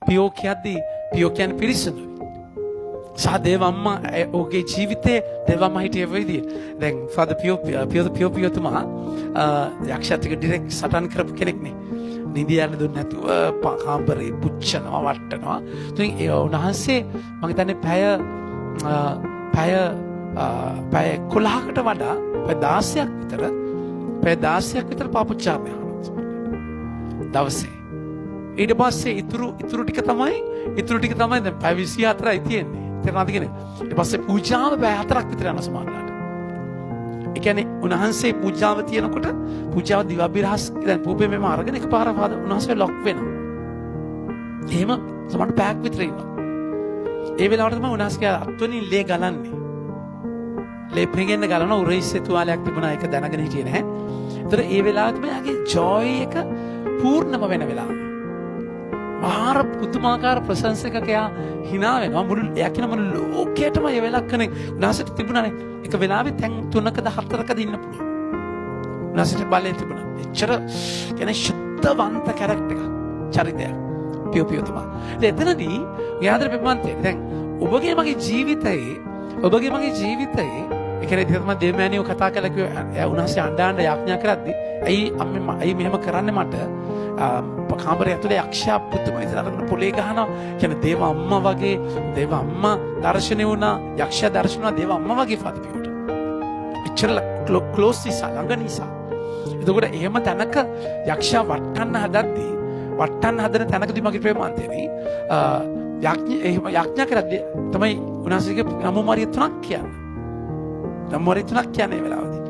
පියෝ කියද්දී පියෝ කියන්නේ පිරිසිදුයි. සහ දේව අම්මා ඔහුගේ ජීවිතේ දේව අම්මා හිටිය විදිය. දැන් ෆාදර් පියෝ පියෝ පියෝ පියෝතුමා යක්ෂයාත් එක්ක ඩිරෙක්ට් සටන් කරපු කෙනෙක් නේ. නිදි යන්න දුන්නේ නැතුව කාමරේ පුච්චනවා, වට්ටනවා. ඉතින් ඒ උන්වහන්සේ මං හිතන්නේ පැය පැය පැය 11කට වඩා පැය 16ක් විතර, පැය 16ක් විතර පාපොච්චාරණය අහනවා දවසේ. ඊට පස්සේ ඉතුරු ඉතුරු ටික තමයි ඉතුරු ටික තමයි දැන් පැය 24යි තියෙන්නේ. තේරුණාද කියන්නේ? ඊට පස්සේ පූජාව පැය 4ක් විතර යනවා සමහරවිට. ඒ කියන්නේ උන්වහන්සේ පූජාව තියෙනකොට පූජාව දිවබිරහස් දැන් පූපේ මෙම අරගෙන එකපාර පාද උන්වහන්සේ ලොක් වෙනවා. එහෙම සමහරට පැයක් විතර ඉන්නවා. ඒ වෙලාවට තමයි උන්වහන්සේගේ අත්වලින් ලේ ගලන්නේ. ලේ පෙඟෙන්න ගලන උරහිස්සේ තුවාලයක් තිබුණා, ඒක දැනගෙන හිටියේ නැහැ. ඒතර ඒ වෙලාවට තමයි එයාගේ ජොයි එක පූර්ණම වෙන වෙලාව. මාර පුදුමාකාර ප්‍රසන්ස් එකක එයා හිනා වෙනවා. මුළු එයා කියන මුළු ලෝකයටම ඒ වෙලාවක් කනේ උන්වහන්සේට තිබුණානේ එක වෙලාවෙ තැන් තුනකද හතරකද ඉන්න පුළුවන්. උන්වහන්සේට බලය තිබුණා. එච්චර කියන්නේ ශුද්ධවන්ත කැරක්ටර් එකක්, චරිතයක්. පියෝ පියෝතුමා. ඉතින් එතනදී යාදර පෙම්වන්තේ දැන් ඔබගේ මගේ ජීවිතයේ ඒ කියන්නේ ඉතින් තමයි දෙව්මෑණියෝ කතා කරලා කිව්වා, එයා උන්වහන්සේ අඬ අඬ යාඥා කරද්දි ඇයි අම්මේ, ඇයි මෙහෙම කරන්නේ මට? කාමරය ඇතුලේ යක්ෂයා පුදුම විදිහට අරගෙන පොලේ ගහනවා. කියන්නේ දේව අම්මා වගේ, දේව අම්මා දර්ශනය වුණා, යක්ෂයා දර්ශන වුණා දේව අම්මා වගේ ෆාදර් පියෝට. එච්චර ක්ලෝස් නිසා, ළඟ නිසා. එතකොට එහෙම තැනක යක්ෂයා වට්ටන්න හදද්දී, වට්ටන්න හදන තැනකදී මගේ ප්‍රේමාන්තයනි, යාඥා එහෙම යාඥා කරද්දී තමයි උන්වහන්සේගේ නමෝ මරිය තුනක් කියන්නේ. නමෝ මරිය තුනක් කියන්නේ ඒ වෙලාවදී.